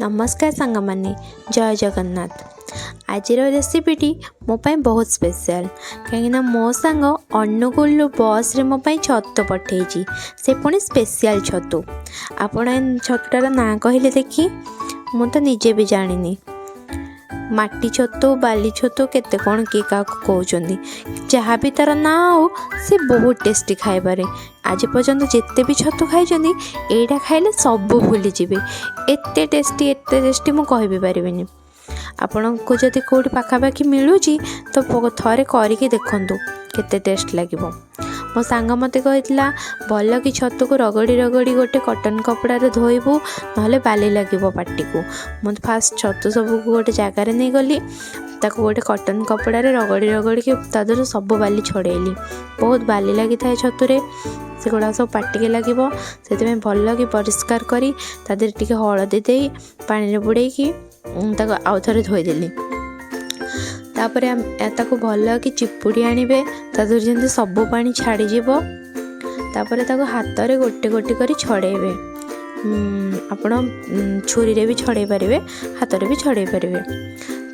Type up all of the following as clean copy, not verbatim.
ନମସ୍କାର ସାଙ୍ଗମାନେ, ଜୟ ଜଗନ୍ନାଥ। ଆଜିର ରେସିପିଟି ମୋ ପାଇଁ ବହୁତ ସ୍ପେଶାଲ, କାହିଁକିନା ମୋ ସାଙ୍ଗ ଅନୁଗୁଳରୁ ବସ୍ରେ ମୋ ପାଇଁ ଛତୁ ପଠେଇଛି, ସେ ପୁଣି ସ୍ପେଶିଆଲ ଛତୁ। ଆପଣ ଏ ଛତୁଟାର ନାଁ କହିଲେ ଦେଖି? ମୁଁ ତ ନିଜେ ବି ଜାଣିନି। ମାଟି ଛତୁ, ବାଲି ଛତୁ, କେତେ କ'ଣ କିଏ କାହାକୁ କହୁଛନ୍ତି। ଯାହା ବି ତା'ର ନାଁ ହଉ, ସେ ବହୁତ ଟେଷ୍ଟି ଖାଇବାରେ। ଆଜି ପର୍ଯ୍ୟନ୍ତ ଯେତେ ବି ଛତୁ ଖାଇଛନ୍ତି, ଏଇଟା ଖାଇଲେ ସବୁ ଭୁଲିଯିବେ। ଏତେ ଟେଷ୍ଟି, ଏତେ ଟେଷ୍ଟି, ମୁଁ କହିବି ପାରିବିନି। ଆପଣଙ୍କୁ ଯଦି କେଉଁଠି ପାଖାପାଖି ମିଳୁଛି ତ ଥରେ କରିକି ଦେଖନ୍ତୁ କେତେ ଟେଷ୍ଟ ଲାଗିବ। ମୋ ସାଙ୍ଗ ମୋତେ କହିଥିଲା, ଭଲ କି ଛତୁକୁ ରଗଡ଼ି ରଗଡ଼ି ଗୋଟେ କଟନ୍ କପଡ଼ାରେ ଧୋଇବୁ, ନହେଲେ ବାଲି ଲାଗିବ ପାଟିକୁ। ମୁଁ ଫାଷ୍ଟ ଛତୁ ସବୁକୁ ଗୋଟେ ଜାଗାରେ ନେଇଗଲି, ତାକୁ ଗୋଟେ କଟନ୍ କପଡ଼ାରେ ରଗଡ଼ି ରଗଡ଼ିକି ତା ଦେହରୁ ସବୁ ବାଲି ଛଡ଼େଇଲି। ବହୁତ ବାଲି ଲାଗିଥାଏ ଛତୁରେ, ସେଗୁଡ଼ାକ ସବୁ ପାଟିକି ଲାଗିବ। ସେଥିପାଇଁ ଭଲ କି ପରିଷ୍କାର କରି ତା ଦେହରେ ଟିକେ ହଳଦୀ ଦେଇ ପାଣିରେ ବୁଡ଼େଇକି ତାକୁ ଆଉ ଥରେ ଧୋଇଦେଲି। ତାପରେ ତାକୁ ଭଲ କି ଚିପୁଡ଼ି ଆଣିବେ, ତା ଦେହରୁ ଯେମିତି ସବୁ ପାଣି ଛାଡ଼ିଯିବ। ତାପରେ ତାକୁ ହାତରେ ଗୋଟେ ଗୋଟେ କରି ଛଡ଼େଇବେ। ଆପଣ ଛୁରୀରେ ବି ଛଡ଼େଇ ପାରିବେ, ହାତରେ ବି ଛଡ଼େଇ ପାରିବେ।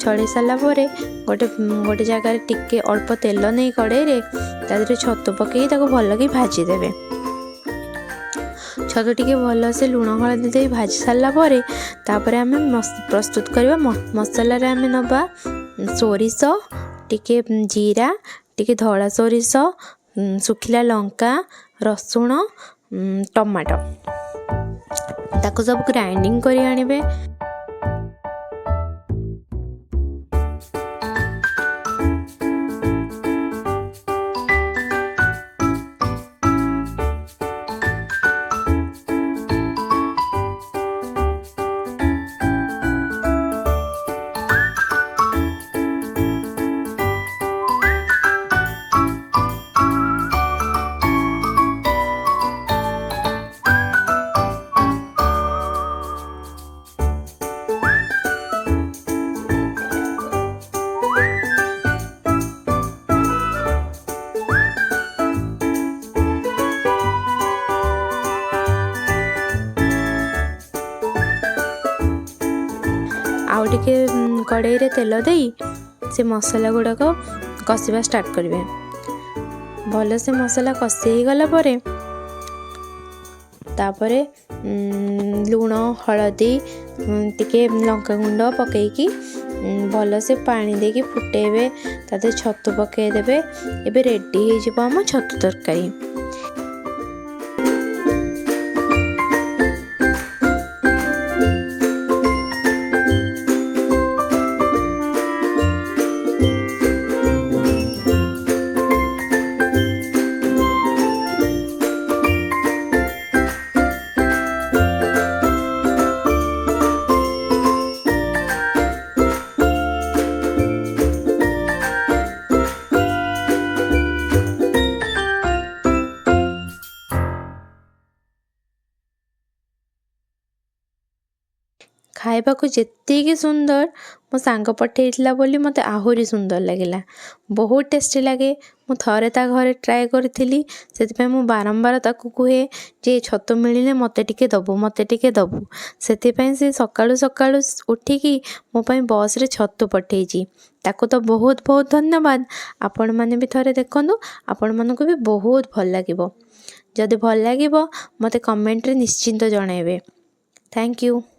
ଛଡ଼େଇ ସାରିଲା ପରେ ଗୋଟେ ଗୋଟେ ଜାଗାରେ ଟିକେ ଅଳ୍ପ ତେଲ ନେଇ କଡ଼େଇରେ ତା ଦେହରେ ଛତୁ ପକେଇ ତାକୁ ଭଲକି ଭାଜିଦେବେ। ଛତୁ ଟିକେ ଭଲସେ ଲୁଣ ହଳଦୀ ଦେଇ ଭାଜି ସାରିଲା ପରେ ତାପରେ ଆମେ ପ୍ରସ୍ତୁତ କରିବା। ମସଲାରେ ଆମେ ନେବା ସୋରିଷ ଟିକେ, ଜିରା ଟିକେ, ଧଳା ସୋରିଷ, ଶୁଖିଲା ଲଙ୍କା, ରସୁଣ, ଟମାଟୋ। ତାକୁ ସବୁ ଗ୍ରାଇଣ୍ଡିଙ୍ଗ କରି ଆଣିବେ। ଆଉ ଟିକେ କଡ଼େଇରେ ତେଲ ଦେଇ ସେ ମସଲା ଗୁଡ଼ାକ କଷିବା ଷ୍ଟାର୍ଟ କରିବେ। ଭଲସେ ମସଲା କଷି ହେଇଗଲା ପରେ ତାପରେ ଲୁଣ, ହଳଦୀ, ଟିକେ ଲଙ୍କାଗୁଣ୍ଡ ପକାଇକି ଭଲସେ ପାଣି ଦେଇକି ଫୁଟେଇବେ। ତା ଦେହରେ ଛତୁ ପକାଇଦେବେ। ଏବେ ରେଡ଼ି ହେଇଯିବ ଆମ ଛତୁ ତରକାରୀ। ଖାଇବାକୁ ଯେତିକି ସୁନ୍ଦର, ମୋ ସାଙ୍ଗ ପଠେଇଥିଲା ବୋଲି ମୋତେ ଆହୁରି ସୁନ୍ଦର ଲାଗିଲା। ବହୁତ ଟେଷ୍ଟି ଲାଗେ। ମୁଁ ଥରେ ତା ଘରେ ଟ୍ରାଏ କରିଥିଲି, ସେଥିପାଇଁ ମୁଁ ବାରମ୍ବାର ତାକୁ କୁହେ ଯେ ଛତୁ ମିଳିଲେ ମୋତେ ଟିକେ ଦେବୁ, ମୋତେ ଟିକେ ଦେବୁ। ସେଥିପାଇଁ ସେ ସକାଳୁ ସକାଳୁ ଉଠିକି ମୋ ପାଇଁ ବସ୍ରେ ଛତୁ ପଠେଇଛି। ତାକୁ ତ ବହୁତ ବହୁତ ଧନ୍ୟବାଦ। ଆପଣମାନେ ବି ଥରେ ଦେଖନ୍ତୁ, ଆପଣମାନଙ୍କୁ ବି ବହୁତ ଭଲ ଲାଗିବ। ଯଦି ଭଲ ଲାଗିବ, ମୋତେ କମେଣ୍ଟରେ ନିଶ୍ଚିନ୍ତ ଜଣାଇବେ। Thank you.